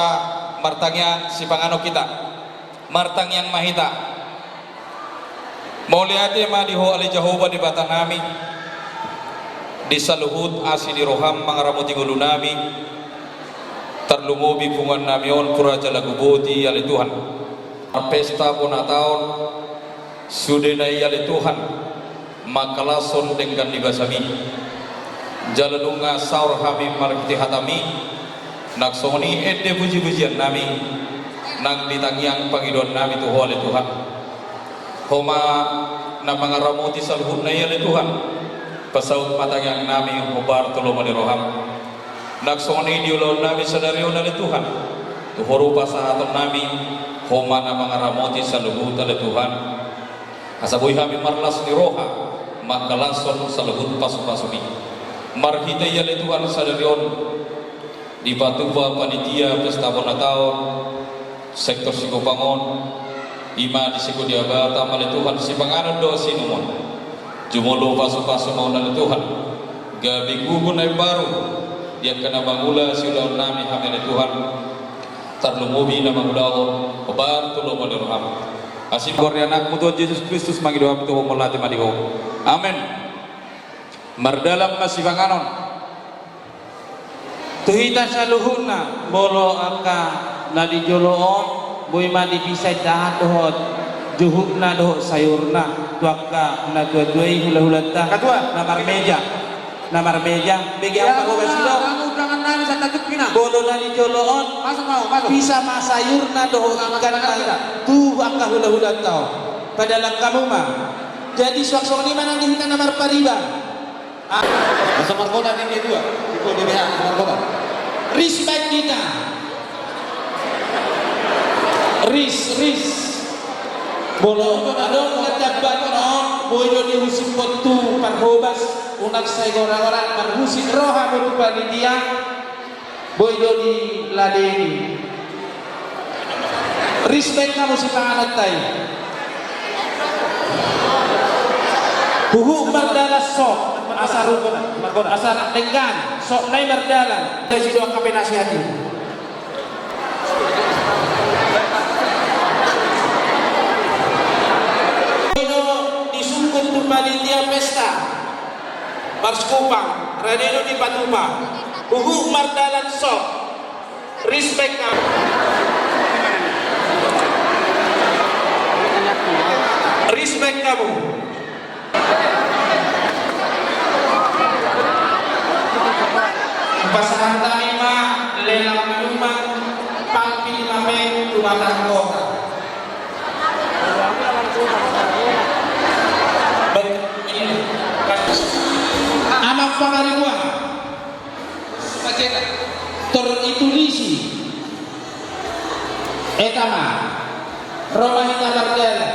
martangiang sipanganon hita. Martangiang ma hita. Mauliate ma di Ho ale Jahowa Debatanami, di saluhut asi ni roham mangaramoti ngolunami, tarlumobi punguannami on tu Raja Laguboti ale Tuhan. Marpesta bona taon, sudena i ale Tuhan, mangkalashon denggan ni basami. Jala nunga saor hami marhite hatami, nang songon i ende puji-pujiannami, nang ditangiang pangidoannami tu Ho ale Tuhan. Ho ma na mangaramoti saluhutna i ale Tuhan, pasaut ma tangiangnami hombar tu lomo ni roham. Nang songon i di ulaonnami sadari on ale Tuhan, tu Ho do pasahatonnami, Ho ma na mangaramoti saluhut ale Tuhan. Asa boi hami marlas ni roha, mangkalashon saluhut pasu-pasumi. Marhite i ale Tuhan sadari on, dipatupa panitia pesta bona taon, Sektor Sikupang on, i ma disi Debata ma ale Tuhan, sipanganon dohot siinumon. Jumolo pasupasu ma on ale Tuhan, gabe gugu na imbaru di angka na mangula siulaonnami hami ale Tuhan. Tarlumobi na mangulahon, hombar tu lomo ni roham. Asi goar ni Anakmu Tuhan Jesus Kristus mangido hami tu Ho, mauliate ma di Ho. Amen. Mardalan ma sipanganon. Tu hita saluhutna, molo angka na di jolo on, boi ma dipisai dahan dohot juhutna dohot sayurna tu angka na tuatua i, hulahulanta. Ketua. Na marmeja. Na marmeja, bege angka roba sidok. Molo na di jolo on, pisa ma sayurna dohot ikan na tu angka hulahulanta on. Padalan hamu ma. Jadi suang songon i ma nang di hita na marpariban. Ah. Masa markota di dia dua. Iko di B H markota. Respect hita. Ris, ris. Molo adong na jamban on, boi do diusik ho tu parhobas, unang sai goragoran, marhusip roha ho tu panitia. Boi do diladeni. Respect hamu sipanganonta i. Huhut mardalan sop, asa ruk, asa denggan, sop nai mardalan. Disi do angka penasihat i. Boi do disungkun tu panitia pesta. Marsikupang, rade do dipatupa. Huhut mardalan sop. Respect hamu. Respect hamu. Pasahat hami ma lelang minuman, palpi lima pek tu Batam Kota. Amang Pangaribuan. Tor ditulisi. Eta ma. Ro ma hita mardalan.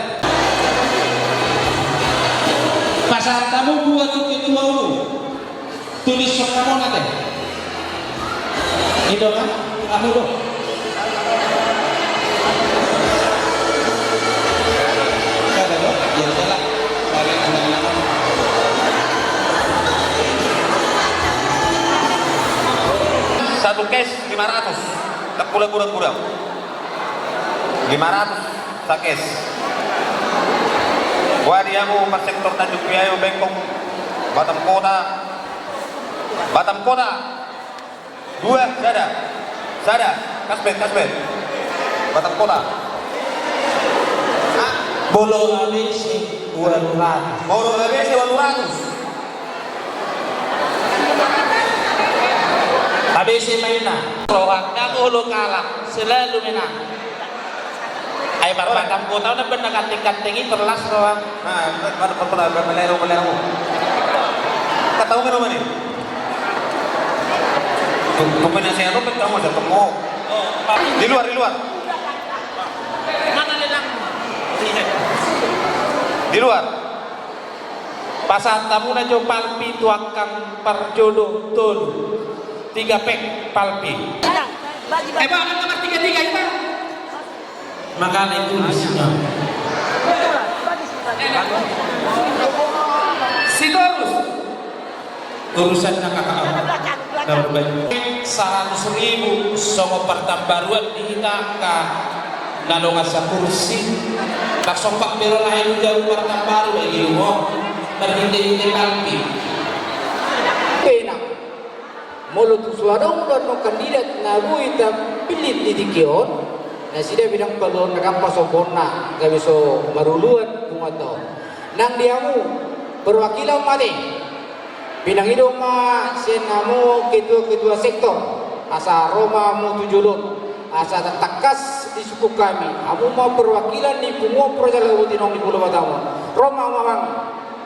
Pasahat hamu buat tu ketua umum. Tulis sokam on ate. Ido kan? Ahu do. Kada do? Ya, idolah. Balik ulang-ulang. Satu kes lima ratus. Tak pula kurang-kurang. Lima ratus. Sakes. Wah, di hamu marsektor Tanjung Priayo, Bengkong, Batam Kota. Batam Kota. Dua, sada. Sada. Kasbet, kasbet. Batam Kota. Hah? Molo A B C, walu ratus. Molo A B C, walu ratus. A B C mainna. Roha, nggak mau lo kalah, selalu menang. Ai, Batam Kota on na benda ganteng-ganteng i, terlas roha. Nah, Batam Kota, Batam Kota, Batam Kota. Kata umum mana? Tuh, tuh, mana saya tuh, ketemu, ketemu. Di luar, di luar. Di luar. Pasahat hamu na jo palpi tu angka parjolo tolu. Tiga pek palpi. Eh, Bang, angka martiga-tiga i, Bang. Makana itu di sini. Sitorus. Urusan na kakak. Saratus ribu songon partambaruan di hita angka na dongan sakursi. Tarsompak be ro lahe di jabu partambaru, bagi lumo marhite-hite palpi. Enak. Molo tung so adong do annon kandidat na boi tapillit di tingki on, nasida be ndang paluahon na gampang sombonna, gabe so maruluan punguanta on. Nang di hamu perwakilan ma ate. Pinangido ma sian hamu ketua-ketua sektor, asa ro ma hamu tu jolo on, asa tatangkas disungkun hami, hamu ma perwakilan ni punguan Pro Jalur Gabe Utinong di Pulo Batam on. Ro ma hamu, amang,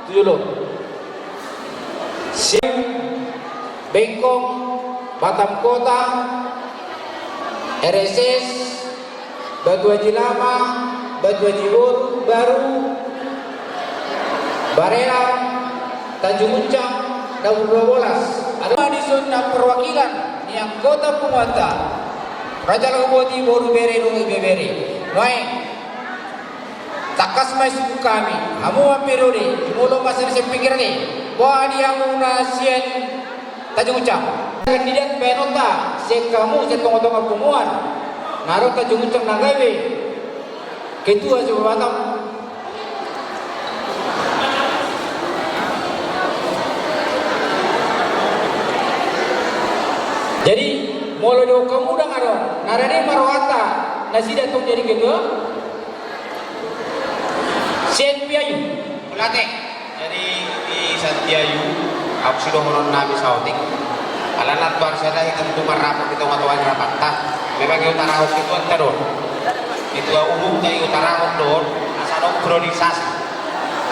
tu jolo on. Sian Bengkong, Batam Kota, R S S, Batu Aji Lama, Batu Aji Boru, Baru, Barelang, Tanjung Uncang, Dapur dua belas. Adong ma dison na perwakilan ni anggota punguanta. Raja Langoboti, boru, bere dohot ibebere. Nuaeng, tangkas ma isungkun hami, hamu ma periode, jumolo ma sian sian pingkiran i. Boha di hamuna sian Tanjung Uncang? Kandidat baenonta sian hamu sian tongatonga punguan na adong Tanjung Uncang na gabe ketua Jawa Batam. Jadi, molo di hamu ndang adong na rade ma rohanta nasida tong jadi ketua? Sian Piayu. Mauliate. Jadi di Santiayu, ahu sidohonon nami saotik. Alana tuan sada hita tu marrapot di tongatonga ni rapatta. Memang i utarahon ketuanta do. Ketua umumta i utarahon do, asa adong priorisasi.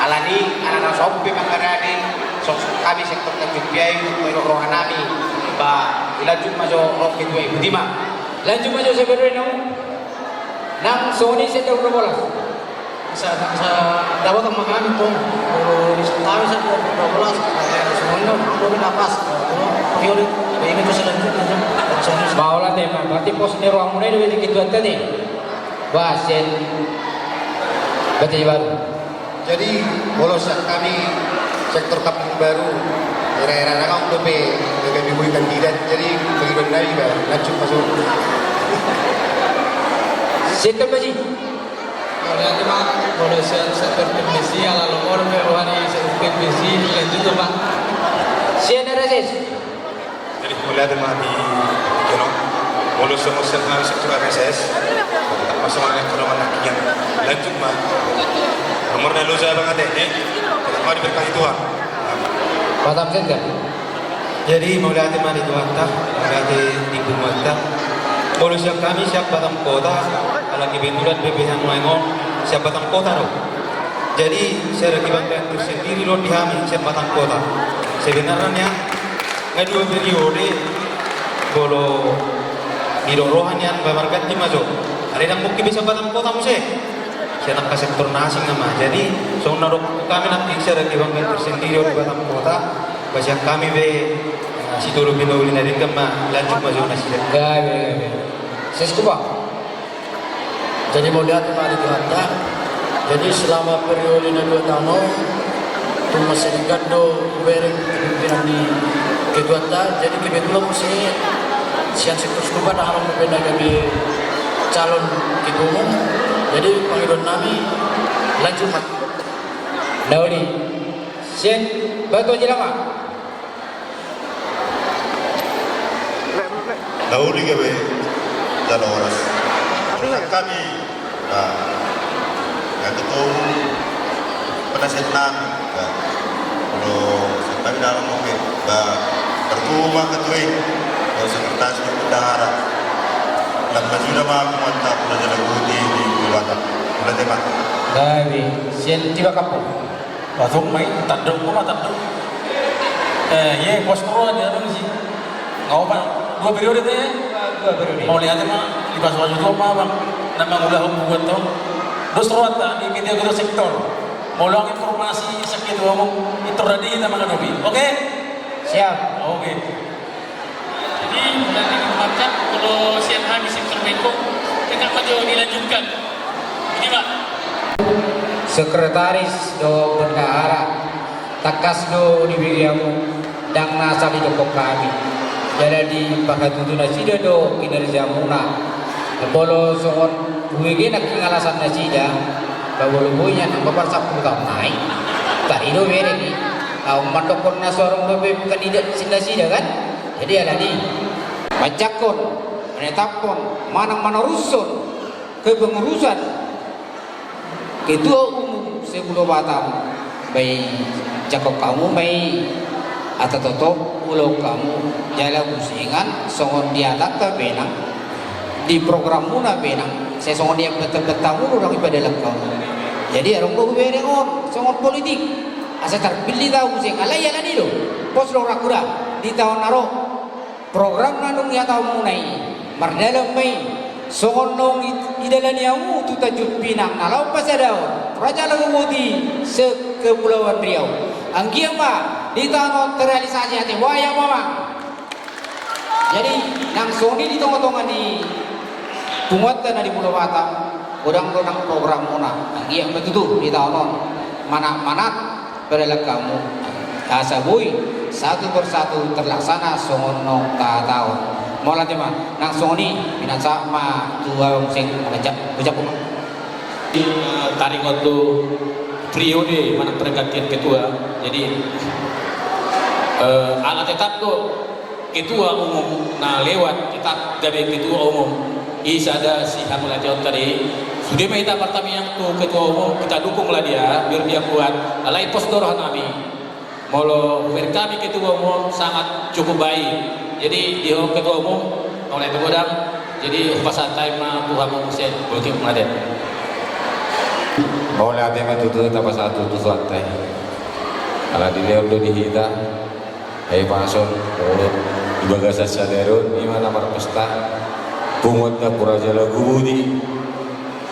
Alani, alana sompe mangarade, soksok hami sektor Tanjung Piayu, molo roha nami, ba, ilanjut ma jo roha ketua i, boti ma. Lanjut ma jo sebenarna. Nang songon i sian dua bolas. Sa, sa, dapat ma hami tong. Kalau di Sentawi sa dua bolas, eh, semuanya, dua belas pas. Kalau periode, ya, ini tuh selanjutnya, tuh. Songon i. Mauliate ma, berarti pos ni rohamuna i do di ketuanta i. Bah, sian Banjarbaru. Jadi, molo sian hami sektor Kampung Baru, era-era na kau dope, dope bibui kandidat, jadi bagi dua nai, bah, lanjut masuk. Sektor Baji. Mauliate ma, molo sian sektor P M B C, ala lomor, pe rohani sektor P M B C, lanjut, Pak. Sian R S S. Jadi, mauliate ma di Jono. Molo songon sian hami sektor R S S, masuk ma na kena mana kian. Lanjut ma. Nomorna loja abang ate, eh? Tetap mau diberkahi Tuhan. Batam Center. Jadi, mauliate ma di Tuhanta, mauliate di punguanta. Molo sian hami sian Batam Kota, ala kebetulan B P H nuaeng on sian Batam Kota do. Jadi, sian kebanggaan tersendiri do di hami sian Batam Kota. Sebenarna nian, nga dua periode, molo didok roha nian, ba marganti ma jo. Alai ndang mungkin bisa Batam Kota muse. Sian angka sektor na asing nama. Jadi, songon na dok hami nangkin sian kebanggaan tersendiri do di Batam Kota. Ba sian hami be, eh, sitolopi na uli na denggan ma, lanjut ma jo nasida. Gabe, gabe. Seskupa. Jadi mauliate ma di Tuhanta. Jadi selama periode na dua taon on, tung mansai denggan do hubereng kepimpinan ni ketuanta. Jadi kebetulan muse sian sektor Seskupa ndang adong dope na gabe calon ketua umum. Jadi pangidoan nami, lanjut ma. Na uli. Sian Batu Aji Lama. Na uli gabe jala horas. Hami, nah, ya, ketua umum, penasihat nami, ya. Molo sian hami dalam, oke, ba, tertua ma ketua i, ba, sekretaris, bendahara. Lam maju nama aku mantap, Raja Langoboti di Batam. Mauliate ma. Gabe, sian Tibakampung. Langsung main tanduk, gua mah tanduk. Eh, iya, pos pro aja dong sih. Nggak apa, dua periode tuh ya? Dua periode. Mauliate ma, di pas waktu itu apa, Bang? Nama udah hubungan tuh. Terus terus, di media kita sektor. Mau luang informasi sakit, ngomong, itu tadi kita menghadapi. Oke? Siap. Oke. Jadi, berarti mantap, kalau sian hami sektor Bengkong, tetap aja dilanjutkan. Ini, Pak. Sekretaris do bendahara, tangkas do dibege hamu, ndang na sali dohot hami. Jala dipahatutu nasida do kinerjamuna. Molo songon hubege nangkin alasan nasida, ba molo boi nian, nang babar sampulu taon nai. Tadi do bereng i. Au mandokkon na so adong dope kandidat sian nasida kan? Jadi alani i, manjangkon, manetaphon, manang manarushon kepengurusan ketua umum se-Pulo Batam, ba i jangkon hamu ma i, asa totop ulaon hamu, jala muse nang songon di hatanta benang, di programmuna benang, sai songon i ambatambatamuna do nang i padalan hamu. Jadi adong do hubereng on songon politik, asa tarpillit hamu muse, alai alani do, pos do ra hura di taon na ro. Program na dung ihatahonmuna i, mardalan ma i, songon naung i-, idalani hamu tu Tanjung Pinang na laho pasadaon Raja Langoboti se-Kepulauan Riau. Anggiat ma di taon on terrealisasi ate, boha, Amang? Jadi, nang songon i di tongatonga ni Punguanta na di Pulo Batam, godang do nang programmuna. Anggiat ma tutu di taon on manat-manat padalan hamu, asa boi satu persatu terlaksana songon naung tahatahon. Mauliate ma. Nang songon i, pinasahat ma tu ahu muse, mauliate. Ucap, ucap. Eh, taringot tu periode manang pergantian ketua. Jadi, eh, ala tetap do ketua umum na lewat tetap gabe ketua umum, i sada sihamauliateonta i. Sude ma hita martamiang tu ketua umum, kita dukunglah dia, biar dia kuat. Alai pos do rohanami, molo hubereng hami ketua umum sangat cukup baik. Jadi di ho ketua umum, mauliate godang. Jadi hupasahat hami ma tu hamu muse, boti made. Mauliate ma tutu, tapasahat tutu tu Tuhanta i. Ala dilehon do di hita hahipason, dohot di bagasan sadari on, i ma na marpesta, punguan Dampu Raja Lagu Boti,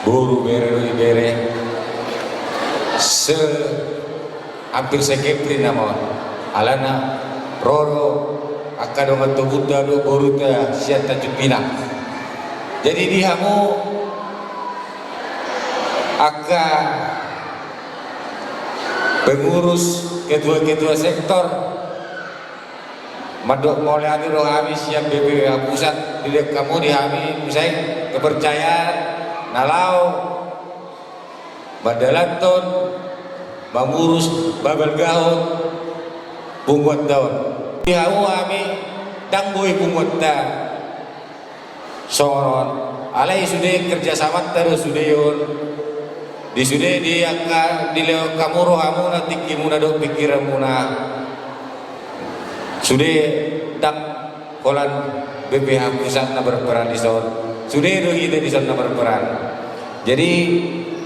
boru, bere, dohot ibebere, se, hampir se-Kepri nama on. Alana ro do angka dongan tubunta dohot borunta sian Tanjung Pinang. Jadi di hamu angka pengurus, ketua-ketua sektor, mandok mauliate do hami sian B P H pusat, dilehon hamu di hami muse kepercayaan na laho mandalanhon, mangurus, pabalgahon punguanta on. Di hamu hami ndang boi punguanta songon on. Alai sude kerjasamanta do sude on. Di sude di angka dilehon hamu rohamuna, tingkimuna dohot pingkiranmuna. Sude ndang holan B P H pusat na berperan dison. Sude do hita dison na berperan. Jadi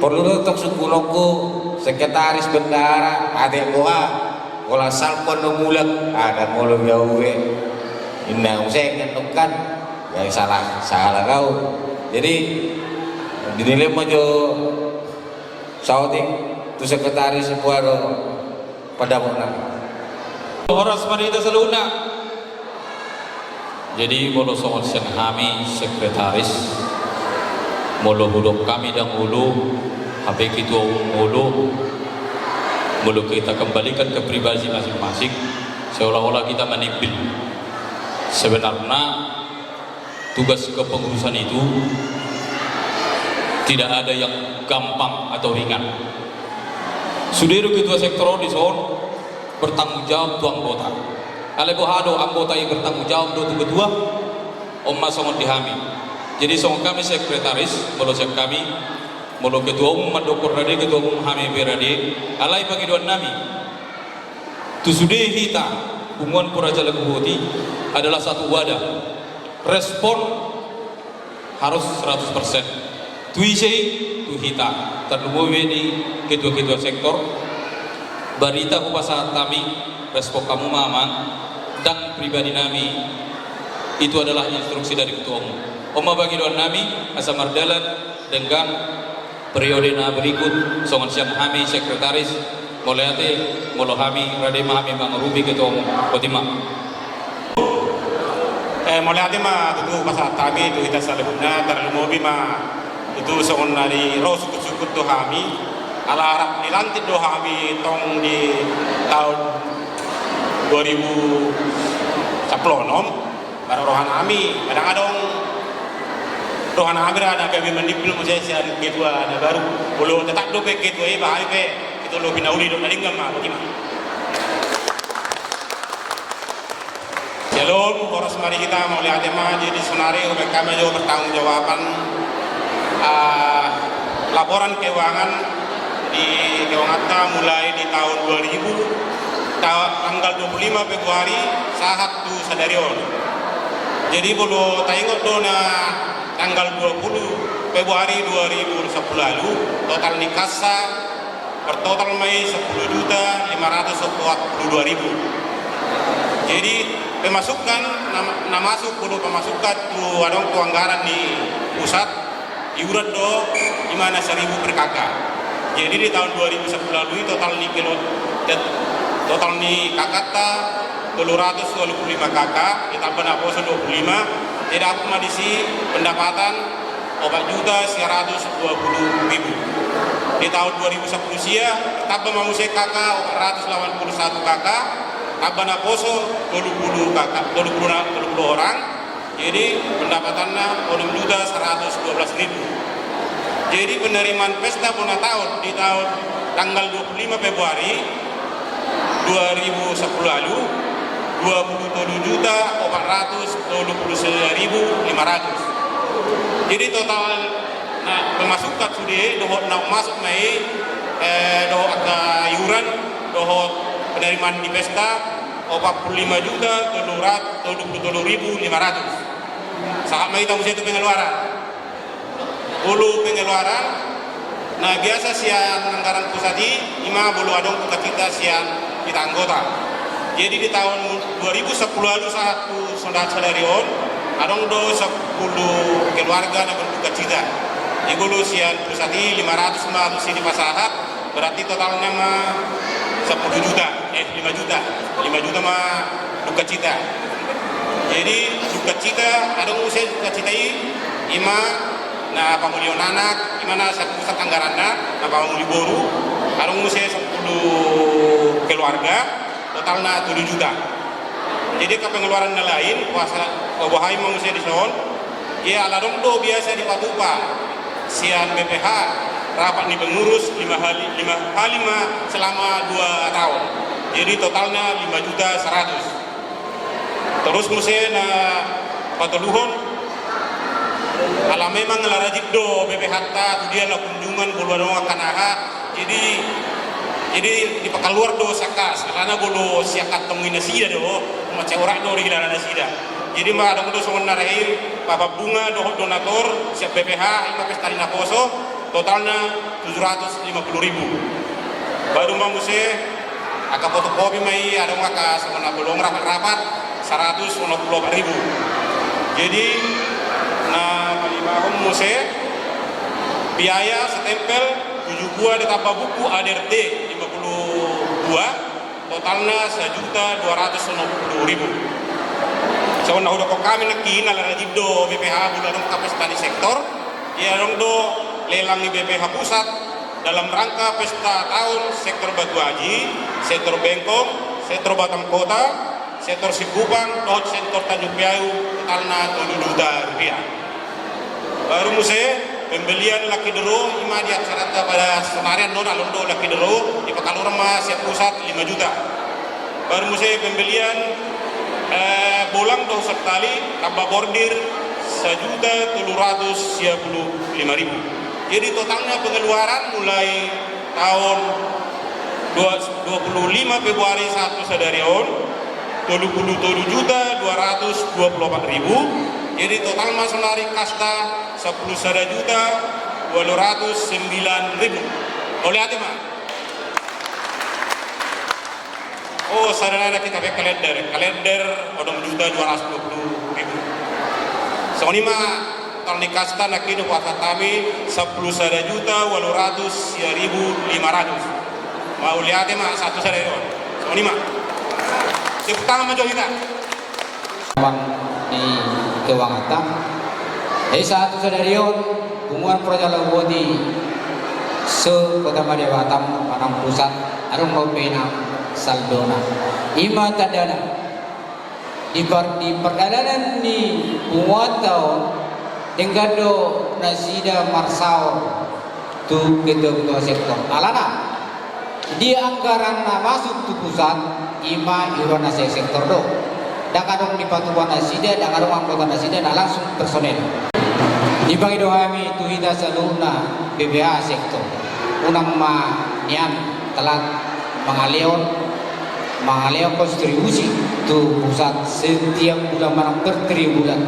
porlu do tong sungkunonku, sekretaris, bendahara, ate boha, holan salpu do mulak, ada molo be au be. Inna muse ngan nungkan, ya salah, salah kau. Jadi dinilai ma jo saotik tu sekretaris, boha do pandapotna. Horas ma di hita saluhutna. Jadi molo songon sian hami sekretaris, molo hudok hami ndang olo, hape ketua umum olo, molo kita kembalikan ke pribadi masing-masing, seolah-olah kita menimpil. Sebenarnya tugas kepengurusan itu tidak ada yang gampang atau ringan. Sude do ketua sektor on dison bertanggung jawab tu anggota. Alai boha do, anggota i bertanggung jawab do tu ketua? On ma songon di hami. Jadi songon hami sekretaris, molo sian hami, molo ketua umum mandok rade, ketua umum hami pe rade. Alai pangidoan nami tu sude hita punguan Dampu Raja Lagu Boti adalah satu wadah. Respon harus seratus persen. Tu ise i? Tu hita. Tarlumobi di ketua-ketua sektor. Barita hupasahat hami, respon hamu ma amang, ndang pribadi nami. Itu adalah instruksi dari ketua umum. On ma pangidoan nami asa mardalan denggan periode na berikut, songon sian hami sekretaris, mauliate, molo hami rade ma hami mangurupi ketua umum. Boti ma. Eh, mauliate ma tutu pasahat hami tu hita saluhutna, tarlumobi ma tutu songon na di ro sungkun-sungkun tu hami, ala rap ni lantik do hami tong di taon dua ribu sampulu onom. Baru rohanami, kadang adong rohanami ra na gabe manimpil muse sian ketua na baru. Molo tetap dope ketua i, ba hami pe ketua lobi na uli do na denggan ma, boti ma. Shalom, horas ma di hita, mauliate ma. Jadi sonari hubaen hami jo pertanggungjawaban, ah, laporan keuangan di keuanganta mulai di taon dua ribu, ta-, tanggal dua puluh lima Februari sahat tu sadari on. Jadi molo taingot do na tanggal dua puluh Februari dua ribu sampulu ualu, total ni kassa bertotal ma i sampulu juta lima ratus opat puluh dua ribu. Jadi pemasukan na, na masuk, molo pemasukan tu adong tu anggaran ni pusat, iuran do, i ma na saribu per K K. Jadi di taon dua ribu sampulu ualu i total ni kilo, tet-, total ni K K-ta tolu ratus ualu pulu lima K K, ditamba naposo dua pulu lima, jadi dapot ma disi pendapatan opat juta sia ratus dua puluh ribu. Di taon dua ribu sapulu sia, tamba ma muse K K opat ratus lapan pulu satu K K, tamba naposo tolu pulu K K, tolu pulu na-, tolu pulu orang. Jadi, pendapatanna onom juta saratus dua belas ribu. Jadi, penerimaan pesta bona taon di taon tanggal dua pulu lima Februari dua ribu sapulu ualu, dua pulu tolu juta opat ratus tolu pulu sia ribu lima ratus. Jadi, total na pemasukan sude dohot na masuk ma i, eh, dohot angka iuran, dohot penerimaan di pesta, opat pulu lima juta tolu ratus tolu pulu tolu ribu lima ratus. Sahat ma hita muse tu pengeluaran. Molo pengeluaran, na biasa sian anggaran pusat i, ima molo adong dukacita sian hita anggota. Jadi di taon dua ribu sapulu ualu sahat tu songon sadari on, adong do sapulu keluarga na berdukacita. Jadi molo sian pusat i lima ratus ma tusi dipasahat, berarti totalna ma sapulu juta, eh, lima juta. Lima juta ma dukacita. Jadi, dukacita, adong muse dukacita i, ima na pamulihon anak, ima na sahat pusat anggaranna, na pamuli boru, adong muse sapulu keluarga, totalna tolu juta. Jadi, angka pengeluaran na lain, puasa, boha i ma muse dison, ia ala adong do biasa dipatupa sian B P H, rapat ni pengurus lima hali, lima hali ma selama dua taon. Jadi totalna lima juta saratus. Torus muse na patoluhon, ala memang ala rajin do B P H-ta tu dia laho kunjungan molo adong angka na aha, Jadi, jadi dipakaluar do sian kas, alana molo sian kantong ni nasida do, mansai orak do dihilala nasida. Jadi ma adong do songon na rahi, Papa Bunga dohot donatur sian B P H, ima pesta ni naposo, totalna tujuh ratus lima puluh ribu. Baru ma muse, angka fotokopi ma i, adong angka songon na bolong rapat-rapat, saratus onom pulu opat ribu. Jadi, na palimahon muse, biaya stempel, tujuh buah ditamba buku A D R T lima puluh dua, totalna sajuta dua ratus onom pulu ribu. Songon na hudokhon hami nangkin, ala rajin do B P H molo adong angka pesta ni sektor, ia adong do lelang ni B P H pusat dalam rangka pesta taon sektor Batu Aji, sektor Bengkong, sektor Batam Kota, sektor Sikupang, dohot sektor Tanjung Priau, totalna tolu juta rupiah. Baru muse, pembelian lucky draw, ima di acaranta pada sonari annon, adong do lucky draw, dipakaluar ma sian pusat lima juta. Baru muse pembelian, eh, bolang dohot santali, tamba bordir, sajuta tolu ratus sia pulu lima ribu. Jadi totalna pengeluaran mulai taon dua, dua pulu lima Februari sahat tu sadari on, tolu pulu tolu juta dua ratus dua pulu opat ribu. Jadi total ma sonari kasta sampulu sada juta ualu ratus sembilan ribu. Mauliate ma. Oh, sada nai nangkin tabaen kalender. Kalender onom juta dua ratus dua pulu ribu. Songon i ma total ni kasta nangkin hupasahat hami sampulu sada juta ualu ratus sia ribu lima ratus. Mauliate ma sahat tu sadari on. Songon i ma. Tepuk tangan ma jo hita. Amang ni keuanganta. Jadi sahat tu sadari on, punguan Praja Laut Boti se-Kota Madya Batam manang pusat, adong ma umbahen saldona. I ma tandana. Di par-, di pardalanan ni punguanta on, denggan do nasida marsaor tu ketua-ketua sektor. Alana, di anggaran na masuk tu pusat, i ma iuran na sian sektor do. Ndang adong dipatupa nasida, ndang adong anggota nasida na langsung personel. Dipangido hami tu hita saluhutna B P H sektor. Unang ma nian telat mangalehon, mangalehon kontribusi tu pusat setiap bulan manang per triwulan.